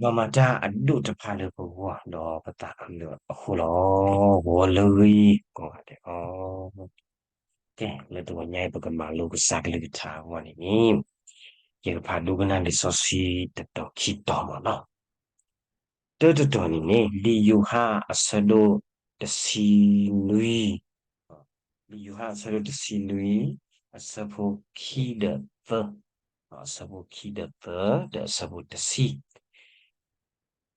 ယွၤမၤတၢ်အဒိၣ်တဖၣ်လၢပဂီၢ်ဒီးပသးခုလၢအဃိလီၤ. ဂီၤလၢဂ့ၤကိးဂၤဒဲးလီၤ. ကဲ လၢတဂီၤညါအံၤ ပကမၤလိကစၢ်ကလုၢ်ကထါအဂီၢ်န့ၣ်န့ၣ်, ယကဖးဒိကနၣ်လံာ်စီဆှံတတီၤခံတီၤမ့ၢ်နီၤ. တၢတတီၤန့ၣ်န့ၣ် လံာ်ယိၤဟၣ်အဆၢဒိၣ်တဆံနွံ, လံာ်ယိၤဟၣ်အဆၢဒိၣ်တဆံနွံ, အဆၢဖိခံဒီးသၢ, အဆၢဖိခံဒီးသၢ, ဒီးအဆၢဖိတဆံ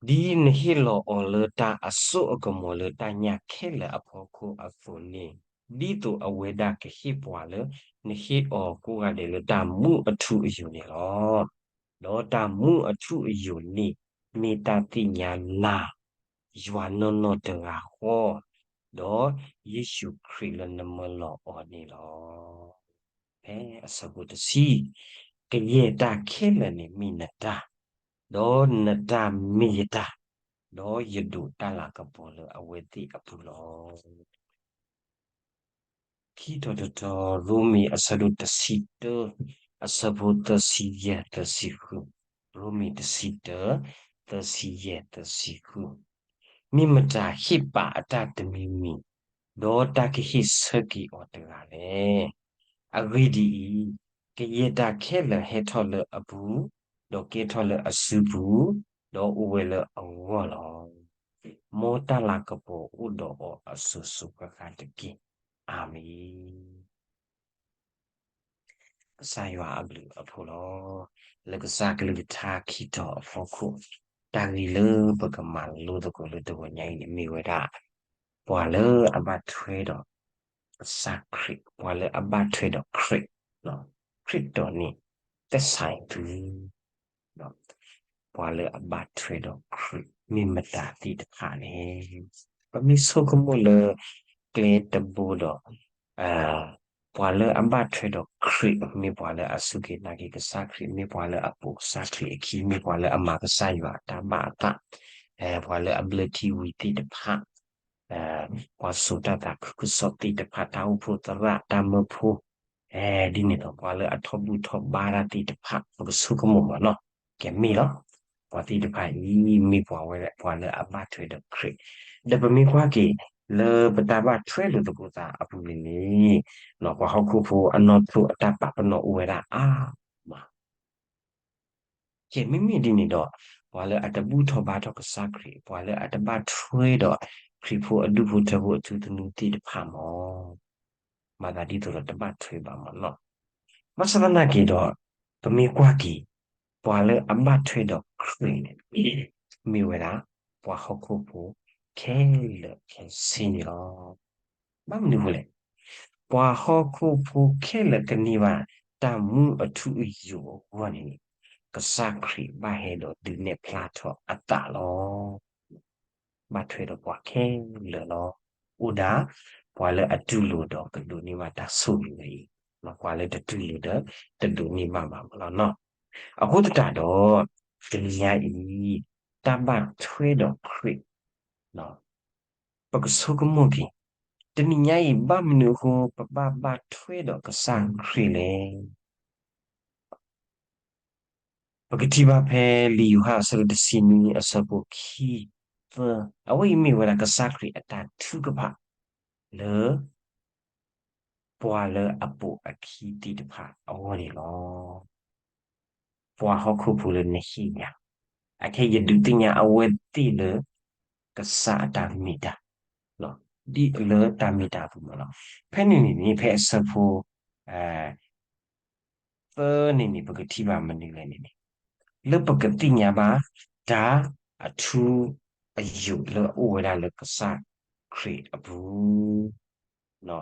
ဒ်နဟ့ၣ်လီၤအီၤလၢတၢ်အစိအကမီၤလၢတၢ်ညၣ်ခဲလၢာ်အဖီခိၣ်အသိးန့ၣ်, ဒ်သိးအဝဲဒၣ်ကဟ့ၣ်ပှၤလၢ နဟ့ၣ်အီၤကိးဂၤဒဲးလၢတၢ်မူအထူအယိာ်န့ၣ်လီၤ. ဒီးတၢ်မူအထူအယိာ်န့ၣ် မ့ၢ်တၢ်သ့ၣ်ညါနၤ ယွၤနီၢ်နီၢ်တဂၤဃီ, ဒီးယ့ၣ်ၡူးခရံာ်လၢနမၢလီၤအီၤန့ၣ်လီၤ. ဖဲအဆၢဖိတဆံ, ကယဲၢ်တၢ်ခဲလၢာ်န့ၣ်မ့ၢ်နတၢ်, ဒီးနတၢ်မ့ၢ်ယတၢ်, ဒီးယဒိးတၢ်လၤကပီၤလၢအဝဲသ့ၣ်အပူၤလီၤ. ခံထီၣ်တထီၣ် ရိမ့ၤအဆၢဒိၣ်တဆံတၢ, အဆၢဖိသၢဆံယဲၢ်သၢဆံဃု, ရိမ့ၤတဆံတၢ, သၢဆံယဲၢ်သၢဆံဃု, မ့ၢ်မတၤဟ့ၣ်ပာ်အတၢ်တမံၤမံၤ, ဒီးတၢ်ကဟ့ၣ်ဆၢက့ၤအီၤတဂၤလဲၣ်. အဂ့ၢ်ဒ်အံၤ, ကယဲၢ်တၢ်ခဲလၢာ်ဟဲထီၣ်လၢအပူၤ, ဒီးကဲထီၣ်လၢအစုပူၤ, ဒီးအိၣ်ဝဲလၢအဂီၢ်လီၤ. မ်တၢ်လၤကပီၤအိၣ်ဒီးအီၤအစိၤစိၤဃၣ်ဃၣ်တက့ၢ်. အၤမ့ၣ်. ကစၢ်ယွၤအဘျုးအဖှိၣ်လီၤ. လၢကစၢ်ကလုၢ်ကထါခံတီၤအဖီခိၣ်, တၢ်ဂ့ၢ်လၢပကမၤလိသကိးလၢတဂီၤညါအံၤန့ၣ် မ့ၢ်ဝဲဒၣ် ပှၤလၢအဘၣ်ထွဲဒီးကစၢ်ခရံာ်, ပှၤလၢအဘၣ်ထွဲဒီးခရံာ်, ခရံာ်တီန့ၣ် သက်ဆိုင်သူ ပှၤလၢအဘၣ်ထွဲဒီးခရံာ် မ့ၢ်မတၤသ့ၣ်တဖၣ်န့ၣ်, ပမ့ၢ်ဆိကမိၣ်လၢကျဲတဘိဒီး ပှၤလၢအဘၣ်ထွဲဒီးခရံာ် မ့ၢ်ပှၤလၢအစူၢ်က့ၤနာ်က့ၤကစၢ်ခရံာ်, မ့ၢ်ပှၤလၢအပိာ်ကစၢ်ခရံာ်အခံ, မ့ၢ်ပှၤလၢအမၤကစၢ်ယွၤအတၢ်ဘၣ်အသး, ပှၤလၢအဘျၢထံဝံၤသ့ၣ်တဖၣ်, ပှၤစိာ်တၢ်သးခုကစီၣ်သ့ၣ်တဖၣ်, တၢ်အိၣ်ဖှိၣ်သရၣ်, တၢ်မၢဖိ, ဒ်န့ၣ်ဒီး ပှၤလၢအထီၣ်ဘူၣ်ထီၣ်ဘါတၢ်သ့ၣ်တဖၣ် ပကဆိကမိၣ်မ့ၢ်နီၤ, ကဲမ့ၢ်လီၤ. ပှၤသ့ၣ်တဖၣ်အံၤ မ့ၢ်ပှၤဝဲ ပှၤလၢအဘၣ်ထွဲဒီးခရံာ်, ဒီးပမ့ၢ်ကွၢ်က့ၤ လၢပတၢ်ဘၣ်ထွဲလိာ်သကိးသးအပူၤန့ၣ်န့ၣ်, ပှၤဟီၣ်ခိၣ်ဖိအနီၢ်ခိၣ်အတၢ်ပာ်ပနီၣ်အိၣ်ဝဲဒၣ်အါမး ကဲမ့မ့ၢ်ဒ်န့ၣ်ဒီး, ပှၤလၢအတဘူၣ်ထီၣ်ဘါထီၣ်ကစၢ်ခရံာ်, ပှၤလၢအတဘၣ်ထွဲဒီးခရံာ်ဖိအဒူၣ်ဖိထၢဖိအထူသနူသ့ၣ်တဖၣ်မး, မၤသးဒ်သိးဒီးတဘၣ်ထွဲဘၣ်မးနီၤ. ဘၣ်ဆၣ်သနာ်က့ဒီး, ပမ့ၢ်ကွၢ်က့ၤ, ပှၤလၢအဘၣ်ထွဲဒီးခရံာ်န့ၣ် မ့ၢ်ဝဲဒၣ် ပှၤဟီၣ်ခိၣ်ဖိခဲလၢာ်ခဲဆ့န့ၣ်လီၤ. ဘၣ်မနုၤအဃိလဲၣ်. ပှၤဟီၣ်ခိၣ်ဖိခဲလၢာ်ကန့ၢ်ဘၣ်တၢ်မူအထူအယိာ်အဂီၢ်န့ၣ်, ကစၢ်ခရံာ်ဘၣ်ဟဲဒီးဒုးနဲၣ်ဖျါထီၣ်အသးလီၤ. ဘၣ်ထွဲဒီးပှၤခဲလၢာ်လီၤ. အိၣ်ဒၣ်ပှၤလၢအတူၢ်လိာ်ဒီးကဒိးန့ၢ်ဘၣ်တၢ်ဆိၣ်ဂ့ၤဝဲအံၤ, ပှၤလၢတတူၢ်လိာ်ဒီး တဒိးန့ၢ်ဘၣ်ဘၣ်မးလီၤနီၤ. အဃိသတးဒီး, တနံၤညါအံၤ တၢ်ဘၣ်ထွဲဒီးခရံာ် ပကဆိကမိၣ်က့ၤ, တနံၤညါအံၤ ဘၣ်မနုၤအဃိ ပဘၣ်ဘၣ်ထွဲဒီးကစၢ်ခရံာ်လဲၣ်. ပကထံၣ်ဘၣ်ဖဲလံာ်ယိၤဟၣ်အဆၢဒိၣ်တဆံနွံအဆၢဖိခံ, သၢ, အဝဲအံၤမ့ၢ်ဝဲဒၣ်ကစၢ်ခရံာ်အတၢ်ထုကဖၣ် လၢ ပှၤလၢအပိာ်အခံသ့ၣ်တဖၣ်အဂီၢ်န့ၣ်လီၤ. ပှၤဟီၣ်ခိၣ်ဖိလၢနဟ့ၣ်ယၤ, အခဲအံၤယဒုးသ့ၣ်ညါအဝဲသ့ၣ်လၢ ကစၢ်အတၢ်မ့ၢ်တၢ်, ဒ်လၢတၢ်မ့ၢ်တၢ်အပူၤမးလီၤ. ဖဲန့ၣ်န့ၣ်န့ၣ် ဖဲအဆၢဖိ သၢန့ၣ်န့ၣ် ပကထံၣ်ဘၣ်မနုၤလဲၣ်န့ၣ်န့ၣ်, လၢပကသ့ၣ်ညါဘၣ် တၢ်အထူအယိာ်လၢအအိၣ်ဝဲဒၣ်လၢကစၢ်ခရံာ်အပူၤ,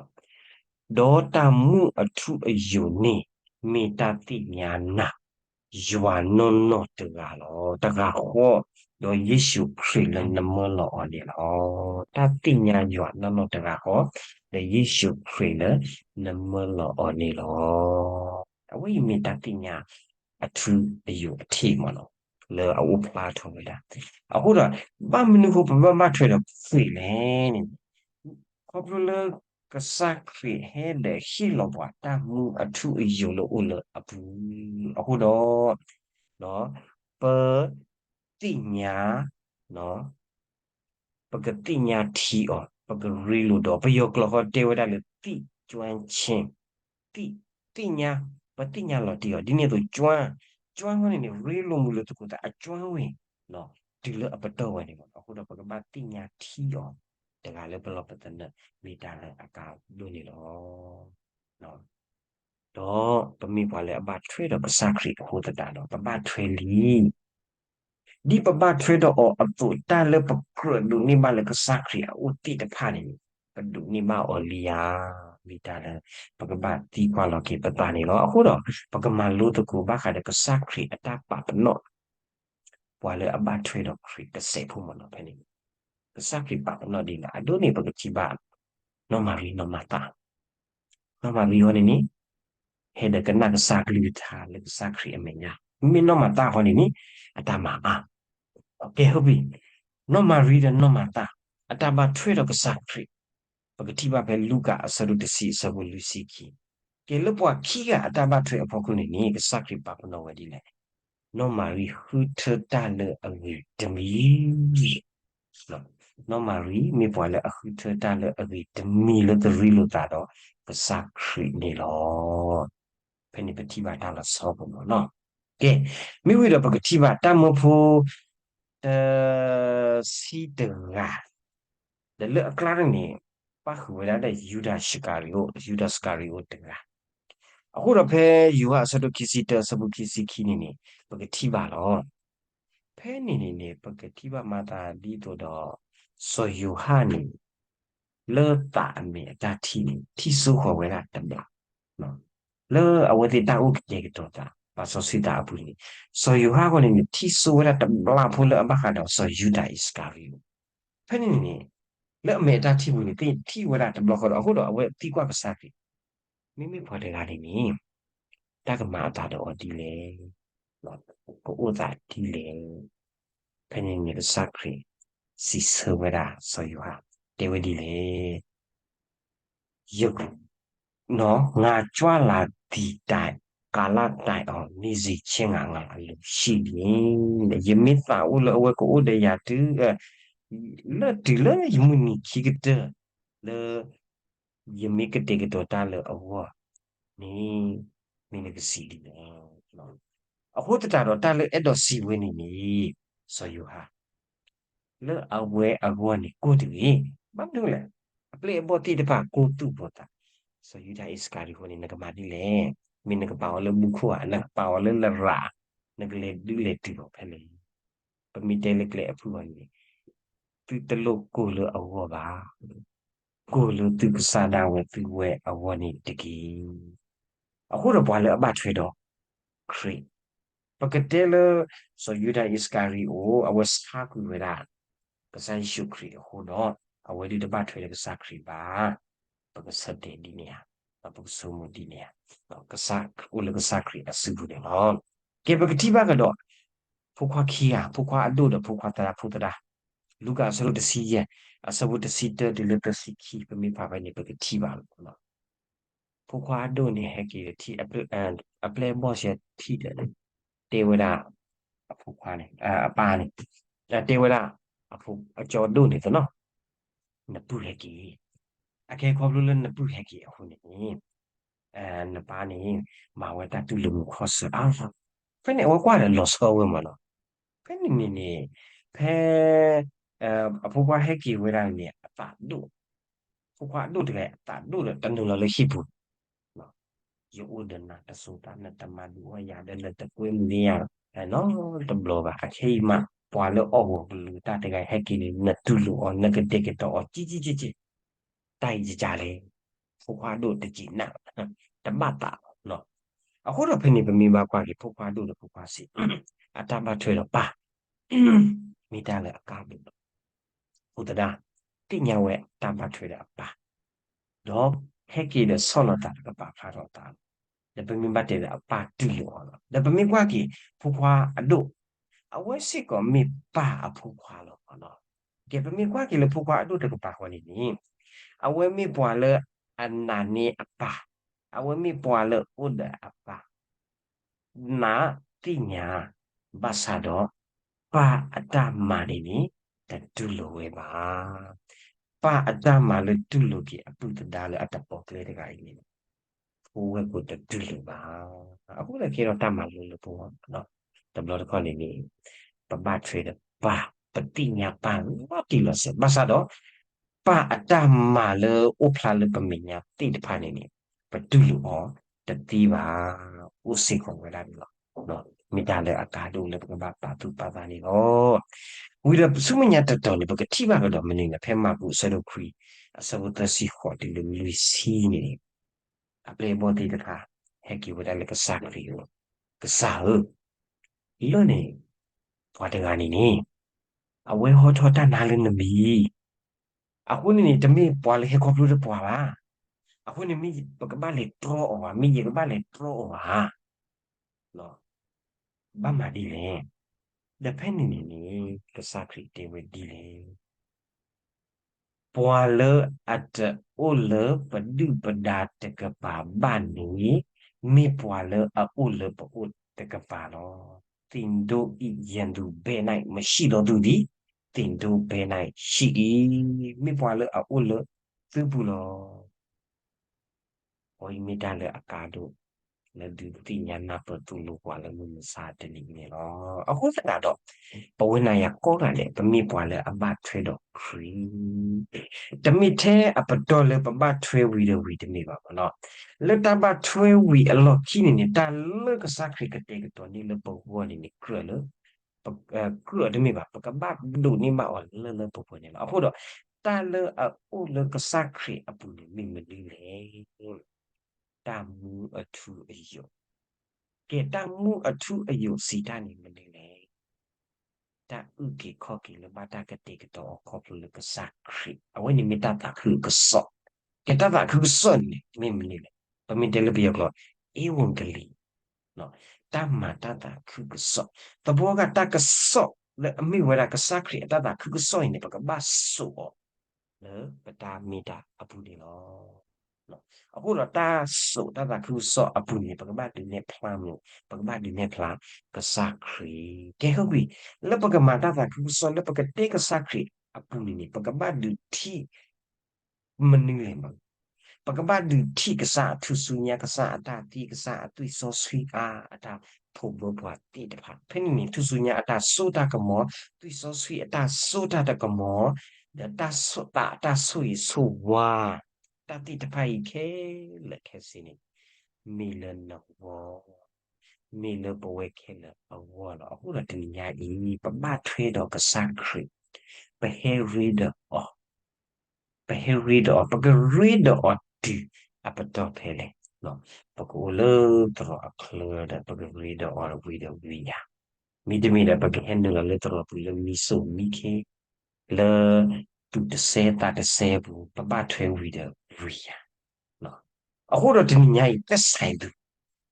ဒီးတၢ်မူအထူအယိာ်န့ၣ် မ့ၢ်တၢ်သ့ၣ်ညါနၤ ယွၤနီၢ်နီၢ်တဂၤလီၤ, တဂၤဃီ, ဒီးယ့ၣ်ၡူးခရံာ်လၢနမၢလီၤအီၤန့ၣ်လီၤ. တၢ်သ့ၣ်ညါယွၤနီၢ်နီၢ်တဂၤဃီ, ဒီးယ့ၣ်ၡူးခရံာ်လၢနမၢလီၤအီၤန့ၣ်လီၤ. အဝဲအံၤမ့ၢ်တၢ်သ့ၣ်ညါအထူအယိာ်အထံးမးလီၤ, လၢအအိၣ်ဖျါထီၣ်ဝဲဒၣ်. အဃိဒီး ဘၣ်မနုၤအဃိပဘၣ်ဘၣ်ထွဲဒီးခရံာ်လဲၣ်န့ၣ်, ခီဖျိလၢကစၢ်ခရံာ်ဟဲဒီးဟ့ၣ်လီၤပှၤတၢ်မူအထူအယိာ်လၢအိၣ်လၢအပူၤ, အဃိဒီး ပ ပကသ့ၣ်ညါ, ပကသ့ၣ်ညါထံအီၤ, ပကရ့လိာ်ဒီး, ပယီၤကျိာ်ဃီတဲဝဲဒၣ်လၢ သ့ၣ်ညါ, သ့ၣ်ညါ, ပသ့ၣ်ညါလီၤတံၢ်အီၤ, ဒ်န့ၣ်အသိး ကၠွ, ကၠွဃီန့ၣ်န့ၣ် ရ့လိာ်မုာ်လိာ်သကိးသးအကၠွဝဲ တုၤလၢအပတီၢ်ဝဲန့ၣ်လီၤ. အဃိဒီးပကဘၣ်သ့ၣ်ညါထံအီၤ တဂၤလၢပလီၢ်ပသနၢၣ် မ့ၢ်တၢ်လၢအကါဒိၣ်န့ၣ်လီၤ. ဒီးပမ့ၢ်ပှၤလၢအဘၣ်ထွဲဒီးကစၢ်ခရံာ်အဃိသတးဒီး ပဘၣ်ထွဲလံ ဒ်ပဘၣ်ထွဲဒီးအီၤအသိး တၢ်လၢပကြၢးဒိးန့ၢ်ဘၣ်လၢကစၢ်ခရံာ်အအိၣ်သ့ၣ်တဖၣ်န့ၣ် ပဒိးန့ၢ်ဘၣ်အီၤလံဧါ, မ့ၢ်တၢ်လၢ ပကဘၣ်သံကွၢ်လီၤက့ၤပသးန့ၣ်လီၤ. အဃိဒီး ပကမၤလိသကိးဘၣ်ဃးဒီးကစၢ်ခရံာ်အတၢ်ပာ်ပနီၣ် ပှၤလၢအဘၣ်ထွဲဒီးခရံာ်တစဲးဖိမ့ၢ်နီၤ ဖဲန့ၣ် ကစၢ်ခရံာ်ပာ်ပနီၣ်ဒ်လဲၣ်. အဒိန့ၣ်ပကထံၣ်ဘၣ် နီၢ်မၤရံ နီၢ်မၤသၣ်, နီၢ်မၤရံဃီန့ၣ်န့ၣ် ဟဲဒီးကနၣ်ကစၢ်ကလုၢ်ကထါလၢကစၢ်ခရံာ်အမဲာ်ညါ, မ့မ့ၢ်နီၢ်မၤသၣ်ဃီန့ၣ်န့ၣ် အတၢ်မၤအါ, ကဲ ဟုတ်ပြီ, နီၢ်မၤရံဒီးနီၢ်မၤသၣ် အတၢ်ဘၣ်ထွဲဒီးကစၢ်ခရံာ် ပကထံၣ်ဘၣ်ဖဲလူၤကၣ်အဆၢဒိၣ်တဆံအဆၢဖိလွံၢ်ဆံခံ, ကဲလၢပှၤခံဂၤအတၢ်ဘၣ်ထွဲအဖီခိၣ်န့ၣ်န့ၣ် ကစၢ်ခရံာ်ပာ်ပနီၣ်ဝဲဒ်လဲၣ်. နီၢ်မၤရံဃုထၢတၢ်လၢအဂ့ၤတမံၤ နီၢ်မၤရံမ့ၢ်ပှၤလၢအဃုထၢတၢ်လၢအဂ့ၤတမံၤလၢကရ့လိာ်သးဒီးကစၢ်ခရံာ်န့ၣ်လီၤ. ဖဲန့ၣ်ပထံၣ်ဘၣ်တၢ်လီၤဆီဖိမ့ၢ်နီၤ. ကဲ, မ့ၢ်ဝံၤဒီးပကထံၣ်ဘၣ်တၢ်မၢဖိ တဆံတဂၤ, ဒီးလၢအကျါန့ၣ် ပၣ်ဃုာ်ဝဲဒၣ်ဒီးယူဒၤစကၤရံၤအိၣ်, ယူဒၤစကၤရံၤအိၣ်တဂၤ. အဃိဒီးဖဲယိၤဟၣ်အဆၢဒိၣ်ခံဆံတၢအဆၢဖိခံဆံခံန့ၣ်န့ၣ် ပကထံၣ်ဘၣ်လီၤ. ဖဲန့ၣ်န့ၣ်န့ၣ် ပကထံၣ်ဘၣ်မၤသးဒ်သိးဒီး စီၤယိၤဟၣ်န့ၣ် လၢသးအမဲာ်အတၢ်ထံၣ်န့ၣ် ထံၣ်စိဃီၤဝဲဒၣ်တဘျီ, လၢအဝဲသ့ၣ်တၢ်အိၣ်ကတဲာ်ကတီၤသး ပာ်စီဆှံသးအပူၤန့ၣ် စီၤယိၤဟၣ်အဂီၢ်န့ၣ်န့ၣ် ထံၣ်စိဝဲဒၣ်တဘျီဖိလၢအဘၣ်ဃးဒီးစီၤယူဒၤအံၣ်စကၤရံၤအိၣ်, ဖဲန့ၣ်န့ၣ်န့ၣ် လၢအမဲာ်အတၢ်ထံၣ်ပူၤန့ၣ် သ့ၣ်ထံၣ်ဝဲဒၣ်တဘျီဃီဒီး အဃိဒီးအဝဲသံကွၢ်ကစၢ်ခရံာ်, မ့မ့ၢ်ပှၤတဂၤန့ၣ်န့ၣ် တၢ်ကမၤအသးဒီးအီၤဒ်လဲၣ်, ကအိၣ်သးဒ်လဲၣ်. ဖဲန့ၣ်န့ၣ် ကစၢ်ခရံာ်စံးဆၢဝဲဒၣ်စီၤယိၤဟၣ်, တဲဝဲဒ်လဲၣ်, ယ, ငါကြွလာသည်တိုင် ကာလတိုင်အောင် နေစေခြင်းငှာ ငါအလိုရှိပြီ. ယမ့ၢ်သးအိၣ်လၢအဝဲကအိၣ်ဒီးယၤတုၤ လၢတုၤလၢယမုၢ်နံၤခံကတၢၢ် လၢယမ့ၢ်ကတဲာ်ကတီၤတၢ်လၢအဂီၢ်န့ၣ် မ့ၢ်နကစံးဒ်လဲၣ်. အဃိသတးဒီးတၢ်လၢအဲၣ်ဒိးစံးဝဲန့ၣ်န့ၣ် စီၤယိၤဟၣ် လၢအဝဲအဂီၢ်န့ၣ်ကိၢ်တဂ့ၤ. ဘၣ်မနုၤလဲၣ်, အပျဲၢ်အဘီၣ်သ့ၣ်တဖၣ်ကိၢ်သူၣ်ပီၤသး, စီၤယူဒၤအံၣ်စကၤရံၤဖိန့ၣ် နကမၤဒ်လဲၣ်. မ့ၢ်နကပာ်အီၤလၢမူခိၣ်ဧါ, နကပာ်အီၤလၢလရာ်, နကလဲၤဒုးလဲၤတုၤအီၤဖဲလဲၣ်. ပမ့ၢ်တဲလၢကျဲအဖုၣ်အီၤန့ၣ် သုတလိၣ်ကိၢ်လၢအဂီၢ်ဘၣ်. ကိၢ်လၢသုကစၢ်ဒၣ်ဝဲသုဝဲအဂီၢ်န့ၣ်တက့ၢ်. အဃိဒီးပှၤလၢအဘၣ်ထွဲဒီးခရံာ်, ပကတဲလၢ စီၤယူဒၤအံၣ်စကၤရံၤအိၣ် အဝဲဆါကွံာ်ဝဲဒၣ် ကစၢ်ယ့ၣ်ၡူးခရံာ်အဃိဒီး အဝဲဒၣ်တဘၣ်ထွဲဒီးကစၢ်ခရံာ်ဘၣ်. ပကဆၢတဲာ်ဒ်န့ၣ်ဧါ, ပကဆိကမိၣ်ဒ်န့ၣ်ဧါ, ကစၢ်အိၣ်လၢကစၢ်ခရံာ်အစုပူၤန့ၣ်လီၤ. ကဲ ပကထံၣ်ဘၣ်ကဒီး ဖိခွါခံဂၤ, ဖိခွါအဒိၣ်ဒီးဖိခွါသဒါ, ဖိသဒါ, လူၤကၣ်အဆၢဒိၣ်တဆံယဲၢ်, အဆၢဖိတဆံတၢတုၤလၢတဆံခံ ပမ့ၢ်ဖးဖဲန့ၣ် ပကထံၣ်ဘၣ်လီၤ. ဖိခွါအဒိၣ်န့ၣ်ဟဲက့ၤထံၣ် အပျဲၢ်အဘီၣ်ဆဲထံၣ်ဒီး တဲဝဲဒၣ် အဖိခွါန့ၣ်, အပၢ်န့ၣ်, တဲဝဲဒၣ် အဖိအကၠီဒိၣ်န့ၣ်သနီၣ်, နပုၢ်ဟဲက့ၤ, အခဲခီဖျိလၢနပုၢ်ဟဲက့ၤအဃိန့ၣ် နပၢ်န့ၣ် မၤဝဲတၢ်တူၢ်လိာ်မုာ်ခီၣ်ဆၢအါ, ဖဲန့ၣ်အဝဲကွၢ်ဒီးလီၤဆီဝဲမးနီၤ. ဖဲန့ၣ်န့ၣ်န့ၣ် ဖဲ အဖိခွါဟဲက့ၤဝဲဒၣ်န့ၣ် အသးဒိၣ်, ဖိခွါအဒိၣ်တဂၤအသးဒိၣ်ဒီးတနုာ်လီၤလၢဟံၣ်ပူၤ ယအိၣ်ဒီးနၤတစိၤသး နတမၤဒုးအီၣ်ယၤဒီး နတကွဲမုာ်န့ၢ်ယၤနီတဘျီဘၣ်. အခဲအံၤမး ပှၤလၢအီၣ်ဂီၤကလုာ်တၢ်တဂၤဟဲက့ၤန့ၣ် နတူၢ်လိာ်အီၤ နကတဲာ်ကတီၤအီၤ က့က့က့က့, တၢ်အံၤကကလဲၣ်, ဖိခွါဒိၣ်တက့ၤနၢ် တဘၣ်သးလီၤ. အဃိဒီးဖဲန့ၣ် ပမ့ၢ်ဘၣ်ကွၢ်က့ၤ ဖိခွါဒိၣ်ဒီးဖိခွါဆံး အတၢ်ဘၣ်ထွဲဒီးပၢ် မ့ၢ်တၢ်လၢအကါဒိၣ်လီၤ. ဖိသဒါ သ့ၣ်ညါဝဲတၢ်ဘၣ်ထွဲဒီးအပၢ်, ဒီးဟဲက့ၤဒီးဆီၣ်လီၤသးတကပၤဖျါထီၣ်အသးလီၤ. ဒီးပမ့ၢ်ဘၣ်တဲဒီးအပၢ်တူၢ်လိာ်အီၤလီၤ. ဒီးပမ့ၢ်ကွၢ်က့ၤ ဖိခွါအဒိၣ်, အဝဲစ့ၢ်ကီးမ့ၢ်ပၢ်အဖိခွါလီၤ. ကဲ ပမ့ၢ်ကွၢ်က့ၤလၢဖိခွါအဒိၣ်တကပၤဃီန့ၣ်န့ၣ် အဝဲမ့ၢ်ပှၤလၢအနာ်န့ၢ်အပၢ်, အဝဲမ့ၢ်ပှၤလၢအအိၣ်ဒီးအပၢ် နာ်သ့ၣ်ညါ ဘၣ်ဆၣ်ဒီး ပၢ်အတၢ်မၤန့ၣ်န့ၣ် တတူၢ်လိာ်ဝဲဘၣ်. ပၢ်အတၢ်မၤလၢတူၢ်လိာ်က့ၤအပုၢ်သဒါလၢအတပီၣ်ကျဲတဂၤအံၤန့ၣ် ဖိဝဲၢ်ကိတတူၢ်လိာ်ဘၣ်. အဃိသတးကဲထီၣ်တၢ်မၤလိလၢပဂီၢ်, တဘျီတခီၣ်န့ၣ်န့ၣ် ပဘၣ်ထွဲဒီးပၢ်, ပသ့ၣ်ညါပၢ်လီၤတံၢ်လီၤဆဲး, ဘၣ်ဆၣ်ဒီး ပၢ်အတၢ်မၤလၢအိၣ်ဖျါလၢပမဲာ်ညါသ့ၣ်တဖၣ်န့ၣ်န့ၣ် ပတူၢ်လိာ်အီၤတသ့ဘၣ်, အိၣ်စ့ၢ်ကီးဝဲဒၣ်န့ၣ်လီၤ. မ့ၢ်တၢ်လၢအကါဒိၣ်လၢပကဘၣ်ပာ်သူၣ်ပာ်သးန့ၣ်လီၤ. ဝံၤဒီးဆူမဲာ်ညါတတီၤန့ၣ် ပကထံၣ်ဘၣ်ကဒီးမနုၤလဲၣ်, ဖဲမၢ်ကူးအဆၢဒိၣ်ခွံ အဆၢဖိသၢဆံဃိးတုၤလၢလွံၢ်ဆံန့ၣ်န့ၣ် အပျဲၢ်အဘီၣ်သ့ၣ်တဖၣ် ဟဲက့ၤဝဲဒၣ်လၢကစၢ်ခရံာ်အအိၣ်, ကစၢ်ဧၢ, လၢန့ၣ် ပှၤတဂၤန့ၣ်န့ၣ် အဝဲဟီထီၣ်တၢ်နါလၢနမံၤ, အဃိန့ၣ်န့ၣ် တမ့ၢ်ပှၤလၢဟဲခီဖျိလၢပှၤဘၣ်. အဃိန့ၣ် မ့ၢ်ပကဘၣ်လဲၤတြီအီၤဘၣ်, မ့ၢ်ယကဘၣ်လဲၤတြီအီၤဘၣ် ဘၣ်မၤဒ်လဲၣ်. ဒီးဖဲန့ၣ်န့ၣ်န့ၣ် ကစၢ်ခရံာ်တဲဝဲဒ်လဲၣ်, ပှၤလၢအတအိၣ်လၢပဒုၣ်ပဒါတကပၤဘၣ်န့ၣ် မ့ၢ်ပှၤလၢအအိၣ်လၢပအိၣ်တကပၤလီၤ. သ့ၣ်ဒိၣ်အံၤယဲၢ်သူဘဲနၢ် မ့ၢ်ဟံၣ်ဒီးသူဒံး, သ့ၣ်ဒိၣ်ဘဲနၢ်ဟံၣ်အံၤ, မ့ၢ်ပှၤလၢအအိၣ်လၢသုပူၤလီၤ. အဝဲအံၤမ့ၢ်တၢ်လၢအကါဒိၣ် လၢဒုးသ့ၣ်ညါနၢ်ပၢၢ်သိၣ်လိပှၤလၢမုၢ်မဆါတနံၤအံၤန့ၣ်လီၤ. အဃိသတးဒီး ပဝဲနၤယၤကိးဂၤဒဲး ပမ့ၢ်ပှၤလၢအဘၣ်ထွဲဒီးခရံာ်, တမ့ၢ်ထဲအပတီၢ်လၢပဘၣ်ထွဲဝံၤဒီးဝံၤတမ့ၢ်ဘၣ်မနီၤ. လၢတၢ်ဘၣ်ထွဲဝံၤအလီၢ်ခံန့ၣ်န့ၣ် တၢ်လၢကစၢ်ခရံာ်ကတဲာ်ကတီၤန့ၢ်လၢပဂီၢ်န့ၣ်န့ၣ် ကြၢးလၢ ကြၢးတမ့ၢ်ဘၣ်, ပကဘၣ်ဒိးန့ၢ်ဘၣ်အီၤလၢလၢပှဲၤပှဲၤန့ၣ်လီၤ. အဃိဒီး တၢ်လၢအအိၣ်လၢကစၢ်ခရံာ်အပူၤန့ၣ်မ့ၢ်မနုၤလဲၣ်. တၢ်မူအထူအယိာ်, ကဲ တၢ်မူအထူအယိာ်စံးတၢ်န့ၣ်မနုၤလဲၣ်. တၢ်အုၣ်က့ၤခီၣ်က့ၤလၢဘၣ်တၢ်ကတဲာ်ကတီၤအီၤခီဖျိလၢကစၢ်ခရံာ်, အဝဲန့ၣ်မ့ၢ်တၢ်သးခုကစီၣ်. ကဲ တၢ်သးခုကစီၣ်န့ၣ် မ့ၢ်မနုၤလဲၣ်. ပမ့ၢ်တဲလၢပယီၤကျိာ် အ့ဝံကလံ, တၢ်မၤတၢ်သးခုကစီၣ်, သဘီဂၤတၢ်ကစီၣ်လၢအမ့ၢ်ဝဲဒၣ်ကစၢ်ခရံာ်အတၢ်သးခုကစီၣ်အံၤန့ၣ် ပကဘၣ်စိာ်အီၤ လၢပတၢ်မ့ၢ်တၢ်အပူၤန့ၣ်လီၤ. အဃိဒီးတၢ်စိာ်တၢ်သးခုကစီၣ်အပူၤန့ၣ် ပကဘၣ်ဒုးနဲၣ်ဖျါမနုၤ, ပကဘၣ်ဒုးနဲၣ်ဖျါကစၢ်ခရံာ်. ကဲ ဟဲဝံၤ လၢပကမၤတၢ်သးခုကစီၣ် လၢပကတဲကစၢ်ခရံာ်အပူၤန့ၣ်န့ၣ် ပကဘၣ်ဒုးထံၣ် မနုၤလဲၣ်မး, ပကဘၣ်ဒုးထံၣ်ကစၢ်အထူၣ်စုညါ, ကစၢ်အတၢ်သံ, ကစၢ်အသွံၣ်စီဆှံအါ, အတၢ်ဖှိၣ်ဘၢပှၤသ့ၣ်တဖၣ်. ဖဲန့ၣ်န့ၣ် ထူၣ်စုညါအတၢ်စိတၢ်ကမီၤ, သွံၣ်စီဆှံအတၢ်စိတၢ်တကမီၤ, ဒီးတၢ်သးအတၢ်ဆိၣ်ဂ့ၤဆိၣ်ဝါ, တၢ်သ့ၣ်တဖၣ်အံၤခဲလၢာ်ခဲဆ့န့ၣ် မ့ၢ်လၢနဂီၢ်, မ့ၢ်လၢပဝဲခဲလၢာ်အဂီၢ်လီၤ. အဃိဒီးတနံၤညါအံၤ ပဘၣ်ထွဲဒီးကစၢ်ခရံာ်, ပဟဲရ့ဒီးအီၤ ပဟဲရ့ဒီးအီၤ, ပကရ့ဒီးအီၤတုၤအပတီၢ်ဖဲလဲၣ်. ပကအိၣ်လၢသရိာ်အချၢဒီး ပကရ့ဒီးအီၤဝံၤဒီးဝံၤယၤ, မ့တမ့ၢ်ဒီး ပကဟဲနုာ်လီၤလၢသရိာ်ပူၤလၢမံစိၣ်မံခ့, လၢသူၣ်တစဲသးတစဲပူၤ ပဘၣ်ထွဲဝံၤဒီးဝံၤယၤ. အဃိဒီးတနံၤညါအံၤ သက်ဆိုင်သူ,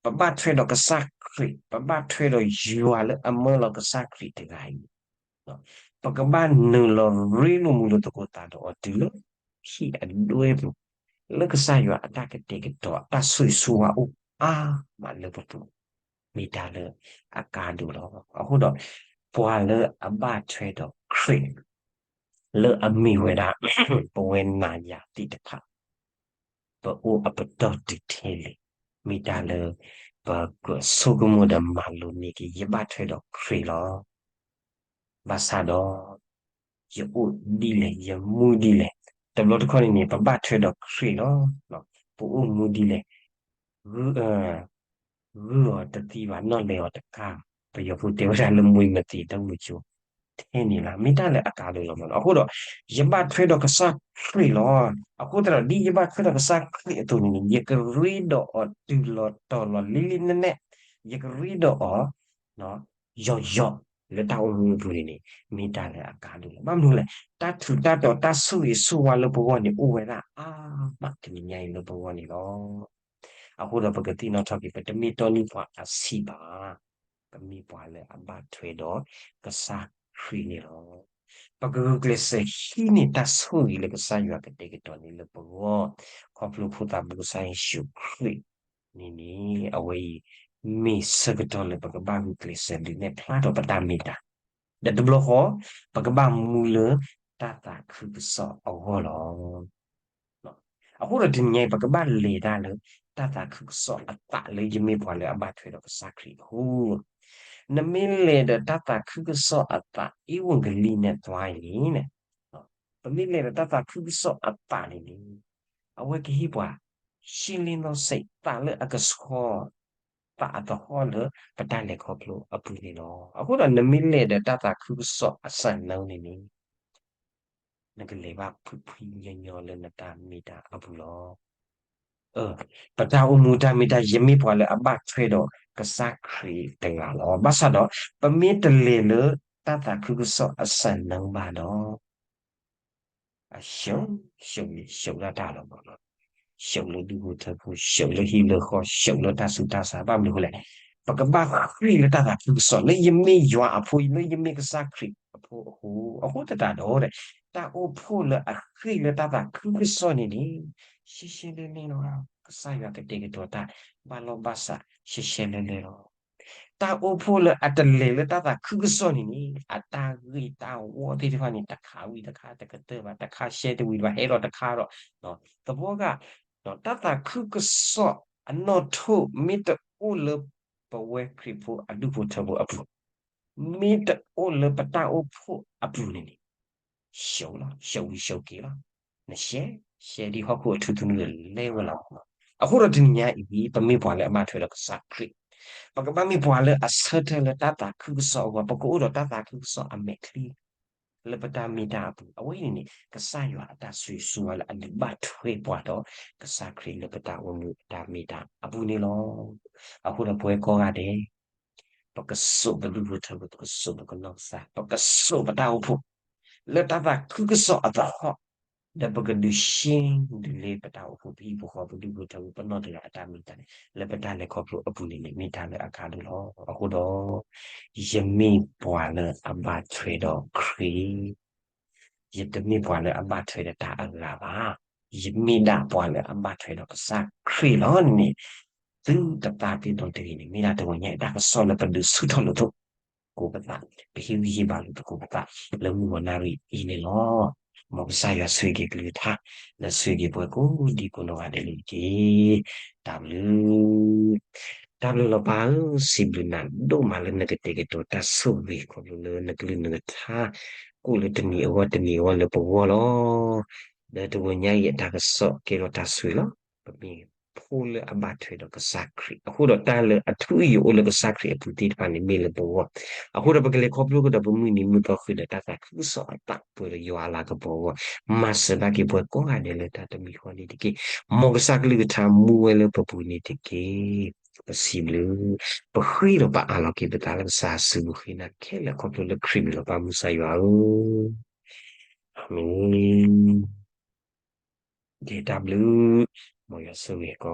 ပဘၣ်ထွဲဒီးကစၢ်ခရံာ်, ပဘၣ်ထွဲဒီးယွၤလၢအမၢလီၤကစၢ်ခရံာ်တဂၤအံၤ, ပကဘၣ်နုာ်လီၤရ့လိာ်မုာ်လိာ်သကိးသးဒီးအီၤတုၤလၢဟံၣ်အဒွဲပူၤ, လၢကစၢ်ယွၤအတၢ်ကတဲာ်ကတီၤ အတၢ်ဆိၣ်ဂ့ၤဆိၣ်ဝါအိၣ်အါမးလၢပပူၤ, မ့ၢ်တၢ်လၢအကါဒိၣ်လီၤ. အဃိဒီး ပှၤလၢအဘၣ်ထွဲဒီးခရံာ် လၢအမ့ၢ်ဝဲဒၣ် ပဝဲနၤယၤသ့ၣ်တဖၣ် ပအိၣ်အပတီၢ်တုၤထဲလဲၣ်, မ့ၢ်တၢ်လၢပကြၢးဆိကမိၣ်ဒီးမၤလိန့ၢ်က့ၤ ယဘၣ်ထွဲဒီးခရံာ်လီၤ. ဘၣ်ဆၣ်ဒီး ယအိၣ်ဒ်လဲၣ်, ယမူဒ်လဲၣ်. တဘျီတခီၣ်န့ၣ်န့ၣ် ပဘၣ်ထွဲဒီးခရံာ်လီၤ. ပအိၣ်မူဒ်လဲၣ်, ဂုၢ် ဂုၢ်အီၤတသံဘၣ်, နီၣ်လဲၤအီၤတကါ, ပယီၤဖိတဲဝဲဒၣ်လၢ မွေမသေ တမုဆိုး ထဲန့ၣ်လီၤ. မ့ၢ်တၢ်လၢအကါဒိၣ်လီၤမး. အဃိဒီး ယဘၣ်ထွဲဒီးကစၢ်ခရံာ်လီၤ. အဃိသတးဒီး ဒ်ယဘၣ်ထွဲဒီးကစၢ်ခရံာ်အသိးန့ၣ်န့ၣ် ယကရ့ဒီးအီၤတုၤလီၤတီၤလီၤလံလံနဲနဲ, ယကရ့ဒီးအီၤ ယီၤယီၤ လၢတၢ်အိၣ်မူအပူၤန့ၣ်န့ၣ် မ့ၢ်တၢ်လၢအကါဒိၣ်လီၤ. ဘၣ်မနုၤလဲၣ်, တၢ်ထူးတၢ်တီၤ တၢ်ဆိၣ်ဂ့ၤဆိၣ်ဝါလၢပဂီၢ်န့ၣ် အိၣ်ဝဲဒၣ်အါမးတနံၤညါအံၤလၢပဂီၢ်န့ၣ်လီၤ. အဃိဒီးပကသ့ၣ်နီၣ်ထီၣ်က့ၤ ပတမ့ၢ်တီနံၣ်ပှၤအဆံးဘၣ်, ပမ့ၢ်ပှၤလၢအဘၣ်ထွဲဒီးကစၢ်ခရံာ်န့ၣ်လီၤ. ပကဂုာ်ကျဲးစၢးဟံးန့ၢ်တၢ်ဆိၣ်ဂ့ၤလၢကစၢ်ယွၤကတဲာ်ကတီၤန့ၢ်လၢပဂီၢ်, ခီဖျိဖိသးဘိကစၢ်ယ့ၣ်ၡူးခရံာ်န့ၣ်န့ၣ် အဝဲအံၤ မ့ၢ်ဆၢကတီၢ်လၢပကဘၣ်ဂုာ်ကျဲးစၢးဒုးနဲၣ်ဖျါထီၣ်ပတၢ်မ့ၢ်တၢ် ဒီးတဘျီဃီ ပကဘၣ်မူလၢတၢ်သးခုကစီၣ်အဂီၢ်လီၤ. အဃိဒီးတနံၤညါအံၤ ပကဘၣ်လဲၤတၢ်လၢ တၢ်သးခုကစီၣ်အသးလၢယမ့ၢ်ပှၤလၢအဘၣ်ထွဲဒီးကစၢ်ခရံာ်အဃိ, နမ့ၢ်လဲၤဒီးတၢ်သးခုကစီၣ်အသး ဧဝံဂေလိန့ၣ် သွားရင်န့ၣ်, ပမ့ၢ်လဲၤဒီးတၢ်သးခုကစီၣ်အသးန့ၣ်န့ၣ်, အဝဲကဟ့ၣ်ပှၤ ရှင်းလင်းသောစိတ် သးလၢအကဆှီ သးအသဟီၣ်လၢပတၢ်လဲၤခီဖျိအပူၤန့ၣ်လီၤ. အဃိဒီးနမ့ၢ်လဲၤဒီးတၢ်သးခုကစီၣ်အစၢ်နၢန့ၣ်န့ၣ် နကလဲၤဘၣ်ဖှံဖှံညီညီလၢနတၢ်မ့ၢ်တၢ်အပူၤလီၤ. ပတၢ်အိၣ်မူတၢ်မ့ၢ်တၢ် ယမ့ၢ်ပှၤလၢအဘၣ်ထွဲဒီးကစၢ်ခရံာ်တဂၤလီၤ. ဘၣ်ဆၣ်ဒီး ပမ့ၢ်တလဲၤလၢတၢ်သးခုကစီၣ်အစၢ်နၢဘၣ်ဒီး အ ရှုံးရှုံးန့ၣ် ရှုံးဒၣ်တၢ်လီၤမးလီၤ. ရှုံးလၢဒူၣ်ဖိထၢဖိ, ရှုံးလၢဟံၣ်လၢဃီ, ရှုံးလၢတၢ်ဆူးတၢ်ဆါ, ဘၣ်မနုၤအဃိလဲၣ်, ပကဘၣ်ဃ့ၢ်လၢတၢ်သးခုကစီၣ် လၢယမ့ၢ်ယွၤအဖိ, လၢယမ့ၢ်ကစၢ်ခရံာ်အဖိအဃိ, အဃိသတးဒီး တၢ်အိၣ်ဖှိၣ်လၢအဃ့ၢ်လၢတၢ်သးခုကစီၣ်န့ၣ်န့ၣ် ရှဲရှဲလဲလဲလီၤ. ကစၢ်ယွၤကတဲာ်ကတီၤတၢ် ဘၣ်လီၢ်ဘၣ်စး ရှဲရှဲလဲလဲလီၤ. တၢ်အိၣ်ဖှိၣ်လၢအတလဲၤလၢတၢ်သးခုကစီၣ်န့ၣ်န့ၣ် အတၢ်ဂ့ၢ်တၢ်ဝီသ့ၣ်တဖၣ်န့ၣ် တခါဝံၤတခါတကတၢၢ်ဘၣ်, တခါရှဲတဝံၤဘၣ်, ဟဲဒီးတခါဒီး, သဘီဂၤ, တၢ်သးခုကစီၣ်အနီၣ်ထိၣ် မ့ၢ်တအိၣ်လၢပဝဲခရံာ်ဖိအဒူၣ်ဖိထၢဖိအပူၤ, မ့ၢ်တအိၣ်လၢပတၢ်အိၣ်ဖှိၣ်အပူၤန့ၣ်န့ၣ် ရှုံးလီၤ, ရှုံးဝံၤရှုံးက့ၤလီၤ. နရှဲ, ရှဲဒ်ဟီၣ်ခိၣ်အထူသနူဒီးလဲဝဲလီၤ. အဃိဒီးတနံၤညါအံၤ ပမ့ၢ်ပှၤလၢအဘၣ်ထွဲဒီးကစၢ်ခရံာ်, ပကဘၣ်မ့ၢ်ပှၤလၢအဆၢထၢၣ်လၢတၢ်သးခုကစီၣ်အဂီၢ်, ပကအိၣ်ဒီးတၢ်သးခုကစီၣ်အမဲာ်ချံ လၢပတၢ်မ့ၢ်တၢ်အပူၤ, အဝဲအံၤန့ၣ်န့ၣ် ကစၢ်ယွၤအတၢ်ဆိၣ်ဂ့ၤဆိၣ်ဝါလၢအဒုးဘၣ်ထွဲပှၤဒီးကစၢ်ခရံာ်လၢပတၢ်အိၣ်မူအတၢ်မ့ၢ်တၢ်အပူၤန့ၣ်လီၤ. အဃိဒီးပဝဲကိးဂၤဒဲး ပကစိာ်ပဒူၣ်ဖိထၢဖိ, ပကစိာ်ပကနီၢ်ကစၢ်, ပကစိာ်ပတၢ်အိၣ်ဖှိၣ် လၢတၢ်သးခုကစီၣ်အသဟီၣ်, ဒီးပကဒုးရှဲဒုးလ့ပတၢ်အိၣ်ဖှိၣ် ပဟံၣ်ဖိဃီဖိ ပဒူၣ်ဖိထၢဖိ ပနီၢ်တဂၤအတၢ်မ့ၢ်တၢ်န့ၣ် လၢပတၢ်လဲၤခီဖျိအပူၤန့ၣ်န့ၣ် မ့ၢ်တၢ်လၢအကါဒိၣ်လီၤ. အဃိဒီး ယမ့ၢ်ပှၤလၢအဘၣ်ထွဲဒီးခရံာ် ယတမ့ၢ်ပှၤလၢအဘၣ်ထွဲဒီးတၢ်အဂၤဘၣ်. ယမ့ၢ်ဒၣ်ပှၤလၢအဘၣ်ထွဲဒီးကစၢ်ခရံာ်လီၤန့ၣ်, သုတသးတ့ၢ်ဒီးတဂ့ၤန့ၣ် မ့ၢ်ဒၣ်တဂီၤညါအတၢ်ကစီၣ်လၢပဒုးဆူၣ်ထီၣ်လိာ်သကိးပသး, ပဟ့ၣ်ဂံၢ်ဟ့ၣ်ဘါလိာ်သကိးပသး လၢမုၢ်ဂီၤနၣ်ရံၣ်အံၤန့ၣ်လီၤ. မ်ကစၢ်ယွၤဆိၣ်ဂ့ၤက့ၤကလုၢ်ကထါ လၢဆိၣ်ဂ့ၤက့ၤပှၤကိးဒံကိးနီၢ်ဂၤဒဲးန့ၣ်တက့ၢ်. တၢ်ဘျုး တၢ်ဘျုးလီၤပၢ်ဧၢ, စံးဘျုးနၤဒိၣ်မးလၢနကတဲာ်ကတီၤတၢ်ဆိၣ်ဂ့ၤခီဖျိလၢနကလုၢ်နကထါ ကိးလၢတနံၤအဂီၢ်တနံၤအဂီၢ်လၢပဂီၢ်လီၤ. ဒီးတဂီၤညါအံၤအတၢ်ကစီၣ်ကဲထီၣ်တၢ်ဆိၣ်ဂ့ၤလီၤ. ပမ့ၢ်ဖိလၢအဘၣ်ထွဲဒီးကစၢ်ခရံာ် အဃိဒီးတၢ်လၢအထူအယိာ်အိၣ်လၢကစၢ်ခရံာ်အပူၤသ့ၣ်တဖၣ်န့ၣ်မ့ၢ်လၢပဂီၢ်, အဃိဒီးပကလဲၤခီဖျိကဒီးပမုၢ်နံၤမုၢ်သီဃုာ်ဒီးတၢ်သးခုကစီၣ်အသးပှဲၤဒီးယွၤအလၤကပီၤအဂီၢ်, မၤစၢၤဘၣ်က့ၤပှၤကိးဂၤဒဲးလၢတၢ်တမံၤဃီန့ၣ်တက့ၢ်. မ်ကစၢ်ကလုၢ်ကထါမူဝဲလၢပပူၤန့ၣ်တက့ၢ်. ပစံးဘျုး, ပဃ့ဒီးပအးလီၤက့ၤပသးလၢကစၢ်အစုပူၤ ဃ့နၤခဲလၢာ်ခီဖျိလၢခရံာ်မံၤလီၤ ပၢ်မုၢ်ကစၢ်ယွၤဧၢ, အၤမ့ၣ်. ယတၢ်ဘျုး, မ်ယွၤဆိၣ်ဂ့ၤက